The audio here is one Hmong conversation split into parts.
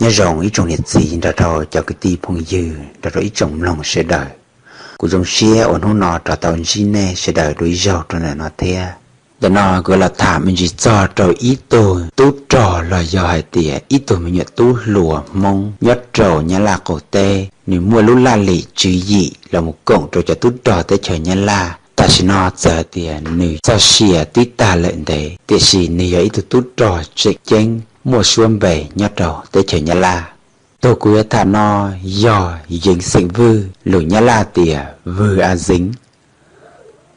Nyob zoo ib tsoom niam txiv nrog rau cov kwv tij phooj ywg nrog rau ib tsoom mloog sawv daws. Kuv zoo siab uas hnub no rov tau ntsib nej sawv daws dua ib zaug rau ntawm no thiab. Ntawm no kuv los tham me ntsis txog rau ib tug tub rog los yog hais tias ib tug me nyuam tub hluas Hmoob nyob rau Nyab Laj qaum teb, nws muaj lub laj lim tswv yim los mus koom rau cov tub rog teb chaws Nyab Laj. Tam sim no txawm hais tias nws txoj sia twb tag lawm ntev, tiam sis nws yog ib tug tub rog tseem ceeb muaj suab npe nyob rau teb chaws Nyab Laj. Tus kuv yuav tham no yog Yeev xeem Vwj, lus Nyab Laj tias Vwj A Zeev.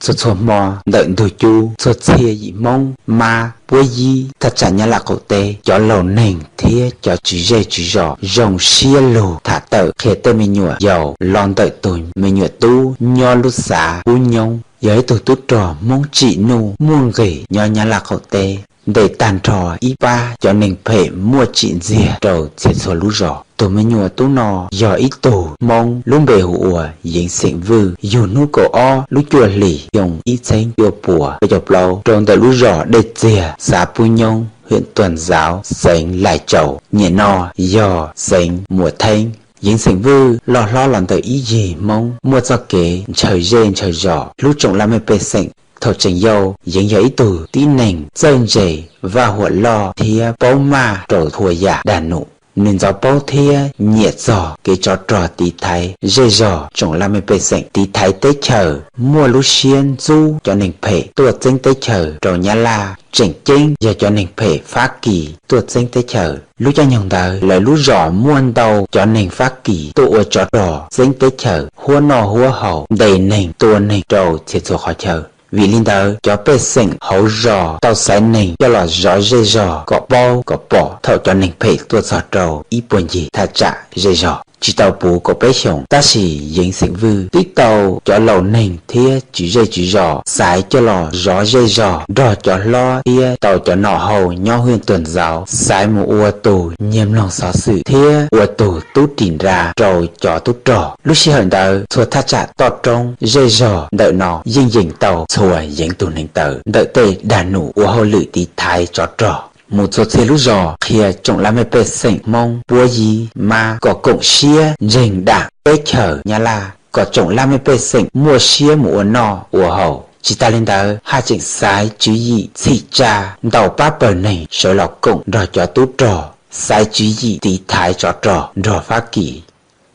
Txhua txhua hmo ntawm ntug cub, txhua txhia yim Hmoob, Mab, Puab Yib, thaj tsam Nyab Laj qaum teb, cov laus neeg thiab cov tswv zej tswv zos zoo siab lug tham tawm qhia tej me nyuam yaus los ntawm tus me nyuam tub nyob lub xav Pub Nyoob, yog ib tug tub rog Hmoob tsim nuj muaj nqis nyob Nyab Laj qaum teb. Ntes tag nrho ib pab cov neeg phem muaj tsim ntxiag rau txhia txhua lub zos. Tus me nyuam tub no yog ib tug Hmoob lub npe hu ua Yeev xeem Vwj, yug hnub kaum ob lub cuaj hlis xyoo ib txheeb cuaj puas peb caug plaub rau ntawm lub zos Dej Txiag, xav Pub Nyoob, hiam Tuam Ntxauv, xeev Lais Tsaus, nyem no yog xeev Muas Theeb. Yeev xeem Vwj loj hlob los ntawm ib yig Hmoob muaj txoj kev ntshaw zej ntshaw zos, hlub tsoom laj mej pej xeem. Thaum tseem yau, Yeev yog ib tug tib neeg txawj ntse, vaj huam loj thiab paub maj rau txhua yam dag num. Nws ntxov paub thiab nyiam txog kev tsov rog tiv thaiv zej zog tsoom laj mej pej xeem, tiv thaiv teb chaws, muaj lub siab ntxub cov neeg phem tuaj txeeb teb chaws rau Nyab Laj, tseem ceeb yog cov neeg phem Fab Kis tuaj txeeb teb chaws. Lub caij nyoog ntawd lawv lub zos muaj ntau cov neeg Fab Kis tuaj ua tsov rog txeeb teb chaws, huab noj huab haus, ntes neeg tua neeg rau txhia txhua qhov chaw. Vim li ntawd cov pej xeem hauv zos tau xaiv neeg coj los zov zej zog kom paub kom pom thaum cov neeg phem tuaj txog rau ib puag ncig thaj tsam zej zog. Tsis tau puv kaum peb xyoos, tab sis Yeev xeem Vwj twb tau cov laus neeg thiab tswv zej tswv zos xaiv coj los zov zej zog nrog cov hlob thiab tau cov nom hau nyob hiam Tuam Ntxauv xaiv mus ua tus nyiag mloog xov xwm thiab ua tus tub ris nra rau cov tub rog. Lub sij hawm ntawd txhua thaj tsam toj roob zej zog ntawm no yeej yeem tau txhua Yeev tus neev taw ntawm tej dag num ua hauj lwm tiv thaiv tsov rog mus txhua txhia lub zos qhia tsoom laj mej pej xeem Hmoob, Puab Yib, Mab kom koom siab ntseeg dam teb chaws Nyab Laj, kom tsoom laj mej pej xeem muaj siab mus ua noj ua haus. Tsis tas li ntawd haj tseem xaiv tswv yim txhim tsa ntau pab pawg neeg sawv los koom nrog cov tub rog, xaiv tswv yim tiv thaiv tsov rog nrog Fab Kis.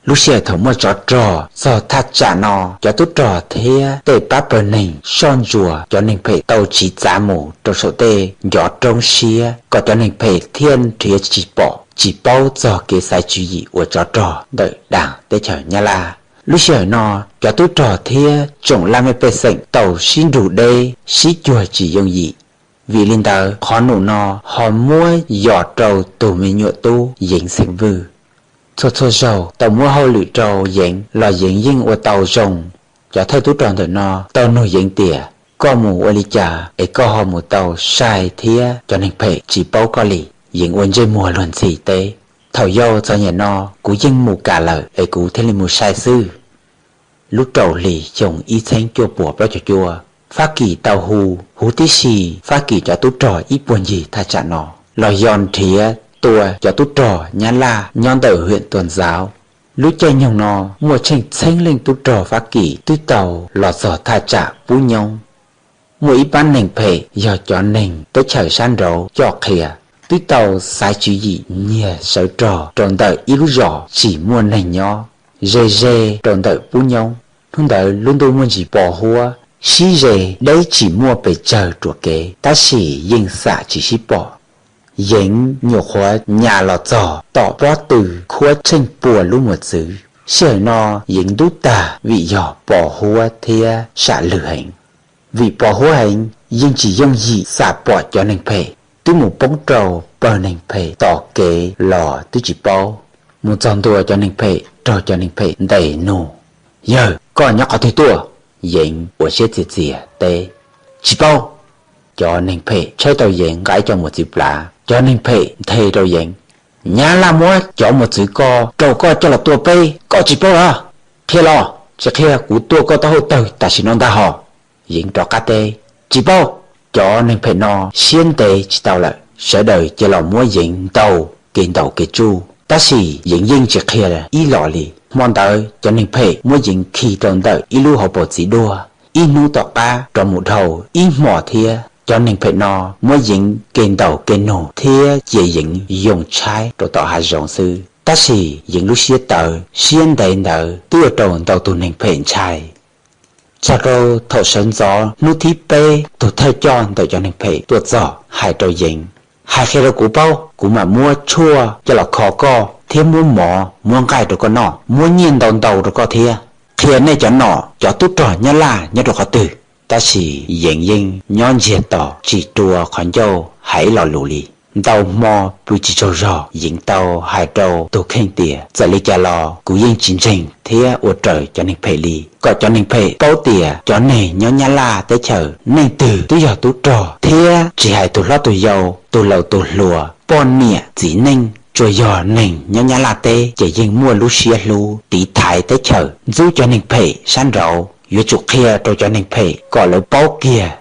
Lub sij hawm thaum muaj tsov rog txog thaj tsam no, cov tub rog thiab tej pab pawg neeg soj ntsuas cov neeg phem tau tsiv txav mus rau saum tej ncov roob siab kom cov neeg phem thiaj nrhiav tsis pom tsis paub txog kev xaiv tswv yim ua tsov rog ntawm dam teb chaws Nyab Laj. Lub sij hawm no cov tub rog thiab tsoom laj mej pej xeem tau sib nrug deb sib cuag tsis yooj yim. Vim li ntawd qhov num no ho muab yos rau tus me nyuam tub Yeev xeem Vwj. Txhua txhua zaug tau muab hauj lwm rau Yeev los Yeev yeej ua tau zoo. Cov thawj tub rog ntawm no tau nug Yeev tias, koj mus ua li cas es koj ho mus tau sai thiab cov neeg phem tsis paub koj li? Yeev ua ntsej muag luag ntxhi teb, thaum yau txog nyem no kuv yeej mus kam lawm es kuv thiaj li mus sai xwb. Lub rau hli xyoo ib txheeb cuaj puas plaub caug cuaj, Fab Kis tau hu, huv tib si Fab Kis cov tub rog ib puag ncig thaj tsam no los yog nrhiav tua cov tub rog Nyab Laj nyob ntawm hiam Tuam Ntxauv. Lub caij nyoog no muaj tsheej txheeb leej tub rog Fab Kis twb tau los txog thaj tsam Pub Nyoob. Muaj ib pab neeg phem yog cov neeg teb chaws sab nraud coj qhia, twb tau xaiv tswv yim nyiag sawv rog rau ntawm ib lub zos tsis muaj neeg nyob, ze ze rau ntawm Pub Nyoob. Hnub ntawd lub ntuj muaj ntsis pos huab, sib ze deb tsis muaj pes tsawg ruam kev, tab sis yeej xam tsis sib pom. Yeev nyuam qhuav nyas los txog tom pob tw khuab tsheej pua lub mos txwv. Sij hawm no Yeev ntub tag vim yog pos huab thiab sam lwg heev. Vim pos huab heev yeej tsis yooj yim xam pom cov neeg phem, twb mus poob rau pawg neeg phem tom kev los twb tsis paub. Mus txog ntua cov neeg phem raug cov neeg phem ntes nug, yawg, koj nyob qhov twg tuaj? Yeev ua siab txias txias teb, tsis paub. Cov neeg phem tshawb tau Yeev nqa ib co mos txwv plav. Cov neeg phem nthe rau Yeev, Nyab Laj muab cov mos txwv ko rau koj coj los tua peb, koj tsis paub los? Qhia los, tsis qhia kuv tua koj taub hau tawg tam sim no ntag hos. Yeev rov qab teb, tsis paub. Cov neeg phem no siab ntev tsis tau lawm, sawv daws cia los muab Yeev ntaus kev ntaus kev tsuj. Tab sis Yeev yeej tsis qhia ib los li. Hmo ntawd cov neeg phem muab Yeev khi rau ntawm ib lub hauv paus txiv duaj. Ib hnub tom qab rov mus dhau ib hmos thiab, cov neeg phem no muab Yeev ke ntaus ke nug thiab cia Yeev yoo tshaib rau tom hav zoov xwb. Tab sis Yeev lub siab tawv siab ntev ntawd twb ua rau ntau tus neeg phem ntshai. Txog rau thaum sawv ntxov hnub thib peb, tus thawj coj ntawm cov neeg phem tuaj txog hais rau Yeev, hais qhia rau kuv paub, kuv mam muab tshuaj coj los kho koj thiab muab mov muab nqaij rau koj noj, muab nyiaj ntau ntau rau koj thiab. Qhia nej cov nom cov tub rog Nyab Laj nyob rau qhov twg? Tab sis Yeev yeej nyob ntsiag to tsis rua qhov ncauj hais ib lo lus li. Ntau hmo pw tsis tsaug zog, Yeev tau hais rau tus kheej tias txawm li cas los kuv yeej tsis ntseeg thiab ua raws cov neeg phem li. Kom cov neeg phem paub tias cov neeg nyob Nyab Laj teb chaws neeg twg twb yog tub rog, thiab tsis hais tus hlob tus yau, tus laus tus hluas, poj niam txiv neej, tsuas yog neeg nyob Nyab Laj teb ces yeej muaj lub siab hlub tiv thaiv teb chaws ntxub cov neeg phem sab nraud. Yuav tsum qhia rau cov neeg phem kom lawv paub kiag.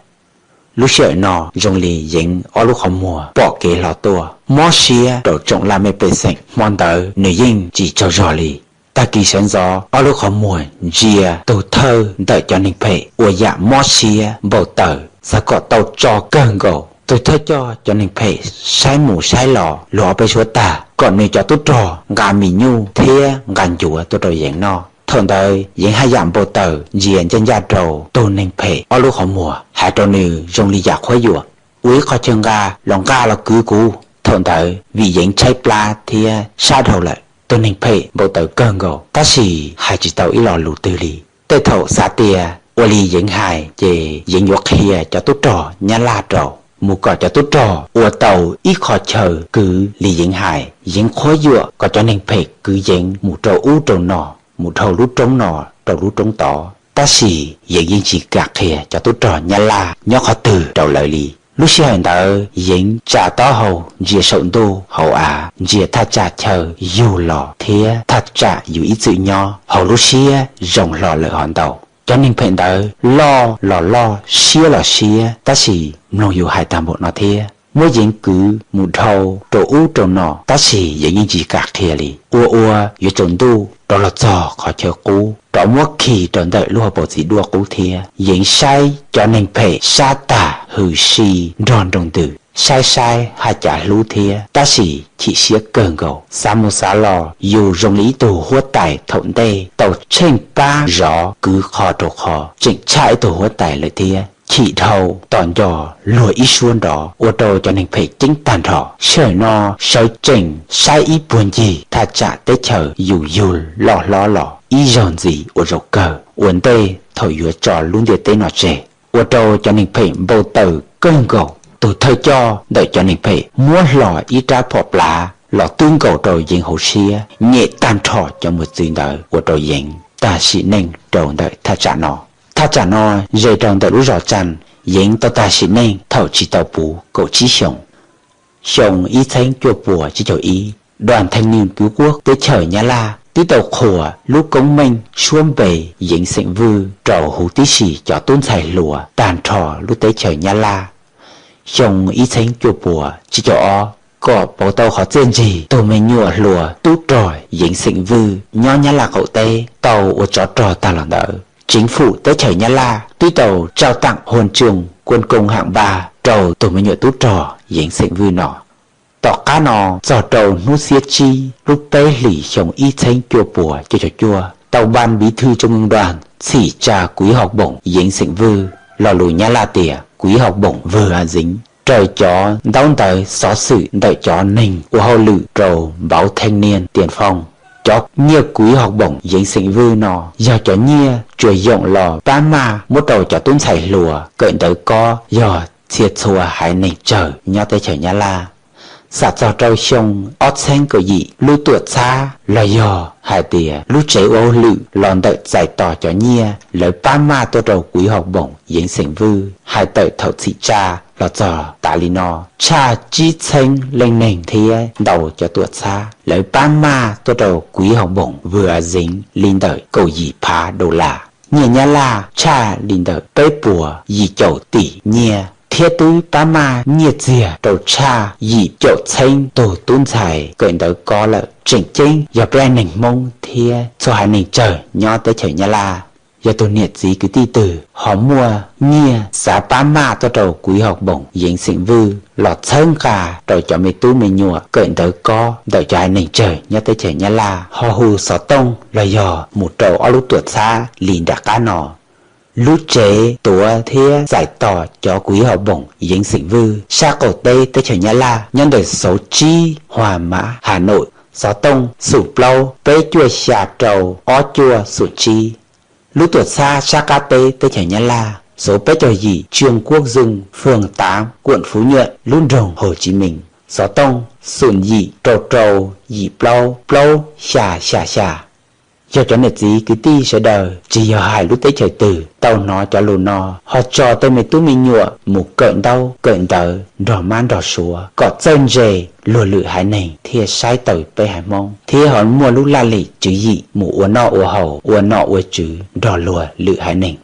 Lub sij hawm no zoo li Yeev ob lub qhov muag pom kev hlo tuaj, mob siab rau tsoom laj mej pej xeem. Hmo ntawd nws yeej tsis tsaug zog li. Tag kis sawv ntxov ob lub qhov muag ntsia tus thawj ntawm cov neeg phem ua yam mob siab npau taws, xav kom tau tso kawg nkaus. Tus thawj coj cov neeg phem saib mus saib los luag ob peb suab tag, kom nws cov tub rog nqa mis nyuj thiab nqa ncuav tuaj rau Yeev noj. Thaum ntawd Yeev haj yam npau taws ntsia ncaj ncaj rau tus neeg phem ob lub qhov muag, hais rau nws zoo li yam qhuab yuam, ua ib qho chaw nqa los nqa los kwv kuv. Thaum ntawd vim Yeev tshaib plab thiab sab dhau lawm, tus neeg phem npau taws kawg nkaus tab sis hais tsis tau ib lo lus twg li. Tej thaum xav tias ua li Yeev hais ces Yeev yuav qhia cov tub rog Nyab Laj rau, mus kom cov tub rog ua tau ib qho chaw kwv li Yeev hais. Yeev qhuab yuam kom cov neeg phem kwv Yeev mus rau ub rau no, mus dhau lub roob no rau lub roob tod, tab sis Yeev yeej tsis kam qhia cov tub rog Nyab Laj nyob qhov twg rau lawv li. Lub sij hawm ntawd Yeev tsa taub hau ntsia saum ntuj hauv av, ntsia thaj tsam chaw yug los thiab thaj tsam yus ib txwm nyob, hauv lub siab zoo hlo lawm hov ntau. Cov neeg phem ntawd loj los loj, siab los siab, tab sis mloog yus hais tag npaum no thiab, muab Yeev kwv mus dhau rau ub rau no, tab sis Yeev yeej tsis kam qhia li. Ua ua yuav tsaus ntuj rov los txog qhov chaw qub, rov muab khi rau ntawm lub hauv paus txiv duaj qub thiab. Yeev saib cov neeg phem sab tag hws si nrog nroo ntws, saib saib haj cav hlub thiab, tab sis chim siab kawg nkaus. Xav mus xav los yus zoo li ib tug huab tais thaum ntej tau tsheej pab zov kwv qho rau qho, tseem tshaj ib tug huab tais lawm thiab. Chim dhau tom nco luag ib suab nrov, ua rau cov neeg phem ceeb tag nrho. Sij hawm no sawv tsees saib ib puag ncig thaj tsam teb chaws yus yug loj hlob los ib zaug ntxiv ua zaum kawg ua ntej thaum yuav tso lub ntiaj teb no tseg, ua rau cov neeg phem npau taws kawg nkaus. Tus thawj coj ntawm cov neeg phem muab hlo ib rab phom plav los twb nkaus rau Yeev hauv siab, nyem tag nrho cov mos txwv ntawd, ua rau Yeev tag sim neej rau ntawm thaj tsam no. Thaj tsam no ze rau ntawm lub zos Tsas. Yeev tau tag sim neej thaum tsis tau puv kaum tsib xyoos. Xyoo ib txheeb cuaj puas tsib caug ib, Đoàn Thanh niên cứu quốc teb chaws Nyab Laj twb tau qhuas lub koob meej suab npe Yeev xeem Vwj rau huv tib si cov tub ntxhais hluas tag nrho lub teb chaws Nyab Laj. Xyoo ib txheeb cuaj puas tsib caug ob, kom pauv tau qhov txiaj ntsig tus me nyuam hluas tub rog Yeev xeem Vwj nyob Nyab Laj qaum teb tau ua tsov rog tag los ntawd, chính phủ teb chaws Nyab Laj twb tau trao tặng huân chương Quân công hạng ba rau tus me nyuam tub rog Yeev xeem Vwj no. Tom qab no txog rau hnub xiab tsib lub peb hlis xyoo ib txheeb cuaj puas cuaj caug cuaj, tau Ban Bí thư Trung ương Đoàn txhim tsa Quỹ học bổng Yeev xeem Vwj, lo lus Nyab Laj tias Quỹ học bổng Vư A Dính, raws cov ntaub ntawv xov xwm ntawm cov neeg ua hauj lwm rau báo Thanh niên Tiền Phong. Cov nyiaj Quỹ học bổng Yeev xeem Vwj no yog cov nyiaj tsuas yoom los pab maj muab rau cov tub ntxhais hluas kawm ntawv kob yog txhia txhua haiv neeg tsawg nyob teb chaws Nyab Laj. Xam txog rau xyoo ob txheeb kaum yim, lub tuam txhab los yog hais tias lub tsev ua hauj lwm los ntawm txais tos cov nyiaj lawv pab maj tuaj rau Quỹ học bổng Yeev xeem Vwj hais tawm thaum txhim tsa los txog tas li no tshaj tsib txheeb leej neeg thiab ntau cov tuam txhab lawv pab maj tuaj rau Quỹ học bổng Vư A Dính li ntawm kaum yim phav đô la. Nyiaj Nyab Laj tshaj li ntawm peb puas yim caum tim nyiaj. thiab twb pab maj nyiaj txiag rau tshaj yim caum txheeb tug tub ntxhais kawm ntawv kob lawm. Tseem ceeb yog peb haiv neeg Hmoob thiab txhua haiv neeg tsawg nyob teb chaws Nyab Laj, yog tus niam txiv kwv tij twg ho muaj nyiaj xav pab maj tuaj rau kuv ib hom boom yeev xeem Vwj los txhawb nqa rau cov me tub me nyuam kawm ntawv kob ntawm cov haiv neeg tsawg nyob teb chaws Nyab Laj ho hu xov tooj los yog mus rau ob lub tuam txhab li nram qab no. Lub tsev tuav thiab txais tos cov kuv ib hom boom yeev xeem Vwj sab qaum teb teb chaws Nyab Laj nyob ntawm xauv tsib Hua Mav Has Noim, xov tooj xoom plaub peb cuaj xya rau ob cuaj xoom tsib. Lub tuam txhab sab qab teb teb chaws Nyab Laj, số peb caug yim Trương Quốc Dung, phường tám, quận Phú Nhuận, lub nroog Hồ Chí Minh, xov tooj xoom yim rau rau yim plaub plaub xya xya xya. Yog cov niam txiv kwv tij sawv daws tsis yog hais lub teb chaws twg tau hnov cov lus no ho tso tej me tub me nyuam mus kawm ntaub kawm ntawv nrog mab nrog suav kom txawj ntse luag lwm haiv neeg thiaj saib taus peb haiv Hmoob thiab ho muaj lub laj lim tswv yim mus ua noj ua haus ua nom ua tswv nrog luag lwm haiv neeg.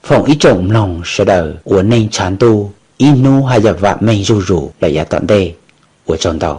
Foom ib tsoom mloog sawv daws ua neej tshav ntuj ib hnub haj yam vam meej zuj zus lawm yav tom ntej. Ua tsaug ntau.